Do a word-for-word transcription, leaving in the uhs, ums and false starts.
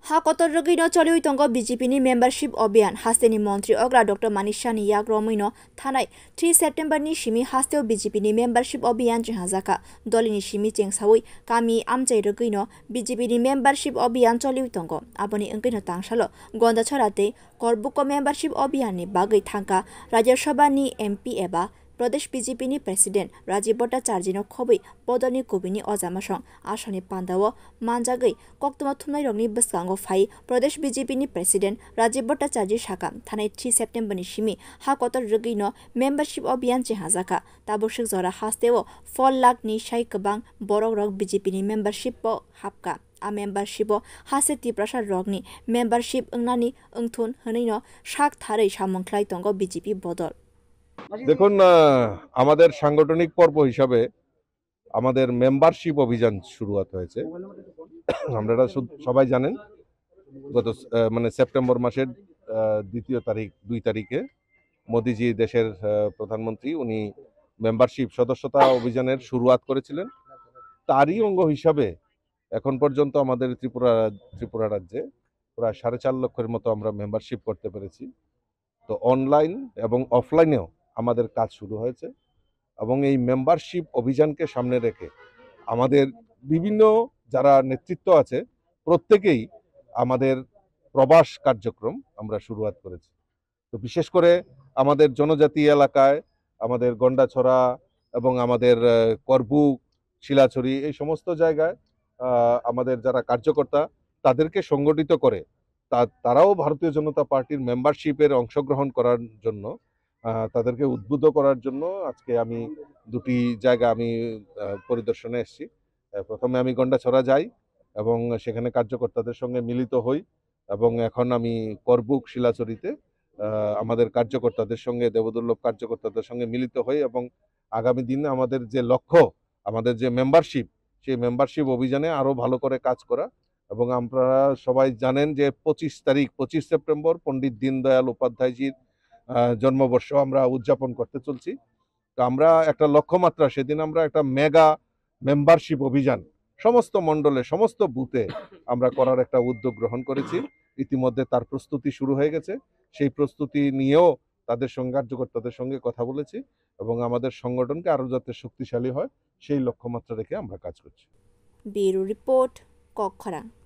Ha kotor rwgwino choliwi tongo B J P ni membership obiyan. Hasteni montri ogra Doctor Manik Saha ni yak romwino thanai three September ni simi hasteo B J P ni membership obiyan chenghajakha. Dolini simi chengsawi kami amchai rwgwino B J P ni membership obiyan choliwi tongo. Aboni wngwino tangsalo Gondachora tei Korbuko membership obiyan ni bagwi thangkha Rajya Sabha ni M P eba Pradesh B J P ni President Rajiv Bhattacharjee no khobwi bodolni kubini ojamasong asoni pandao manjagwi koktwma thumnairokni bwskango phai Pradesh B J P ni President Rajiv Bhattacharjee sakha, thanai three September ni simi ha kotor rwgwino membership obiyan chenghajakha. Tabuk swk jora hasteo four lakh ni sai kwbang borokrok B J P ni membership o hapkha. A membership o haste Tiprasa rokni membership wngnani wngthun hwnwino sak tharwi samung khlai tongo B J P bodol. দেখুন, আহ, আমাদের সাংগঠনিক পর্ব হিসাবে আমাদের মেম্বারশিপ অভিযান শুরুয়াত হয়েছে। আপনারা সু-, সবাই জানেন, গত, আহ, মানে, সেপ্টেম্বর মাসের, আহ, দ্বিতীয় তারিখ, দুই তারিখে মোদিজি, দেশের, আহ, প্রধানমন্ত্রী, উনি মেম্বারশিপ সদস্যতা অভিযানের শুরুয়াত করেছিলেন। তারই অঙ্গ হিসাবে এখন পর্যন্ত আমাদের ত্রিপুরা, ত্রিপুরা রাজ্যে প্রায় সাড়ে চার লক্ষের মতো আমরা মেম্বারশিপ করতে পেরেছি। তো অনলাইন এবং অফলাইনেও আমাদের কাজ শুরু হয়েছে এবং এই মেম্বারশিপ অভিযানকে সামনে রেখে আমাদের বিভিন্ন যারা নেতৃত্ব আছে, প্রত্যেকেই আমাদের প্রবাস কার্যক্রম আমরা শুরুয়াত করেছি। তো বিশেষ করে আমাদের জনজাতি এলাকায়, আমাদের গন্ডাছড়া এবং আমাদের, আহ, করবুক, শিলাছড়ি, এই সমস্ত জায়গায়, আহ, আমাদের যারা কার্যকর্তা, তাদেরকে সংগঠিত করে তা-, তারাও ভারতীয় জনতা পার্টির মেম্বারশিপের অংশগ্রহণ করার জন্য, আহ, তাদেরকে উদ্বুদ্ধ করার জন্য আজকে আমি দুটি জায়গা আমি, আহ, পরিদর্শনে এসেছি। আহ, প্রথমে আমি গন্ডাছড়া যাই এবং সেখানে কার্যকর্তাদের সঙ্গে মিলিত হই এবং এখন আমি করবুক শিলাছড়িতে, আহ, আমাদের কার্যকর্তাদের সঙ্গে, দেবদুর্লভ কার্যকর্তাদের সঙ্গে মিলিত হই এবং আগামী দিনে আমাদের যে লক্ষ্য, আমাদের যে মেম্বারশিপ, সেই মেম্বারশিপ অভিযানে আরও ভালো করে কাজ করা। এবং আপনারা সবাই জানেন যে পঁচিশ তারিখ, পঁচিশ সেপ্টেম্বর পণ্ডিত দীনদয়াল উপাধ্যায়জির, আহ, জন্মবর্ষ আমরা উদযাপন করতে চলছি। তো আমরা একটা লক্ষ্যমাত্রা, সেদিন আমরা একটা মেগা মেম্বারশিপ অভিযান সমস্ত মণ্ডলে, সমস্ত বুথে আমরা করার একটা উদ্যোগ গ্রহণ করেছি। ইতিমধ্যে তার প্রস্তুতি শুরু হয়ে গেছে। সেই প্রস্তুতি নিয়েও তাদের সঙ্গে, কার্যকর্তাদের সঙ্গে কথা বলেছি এবং আমাদের সংগঠনকে আরও যাতে শক্তিশালী হয়, সেই লক্ষ্যমাত্রা রেখে আমরা কাজ করছি। Bureau Report, Kokkhorang.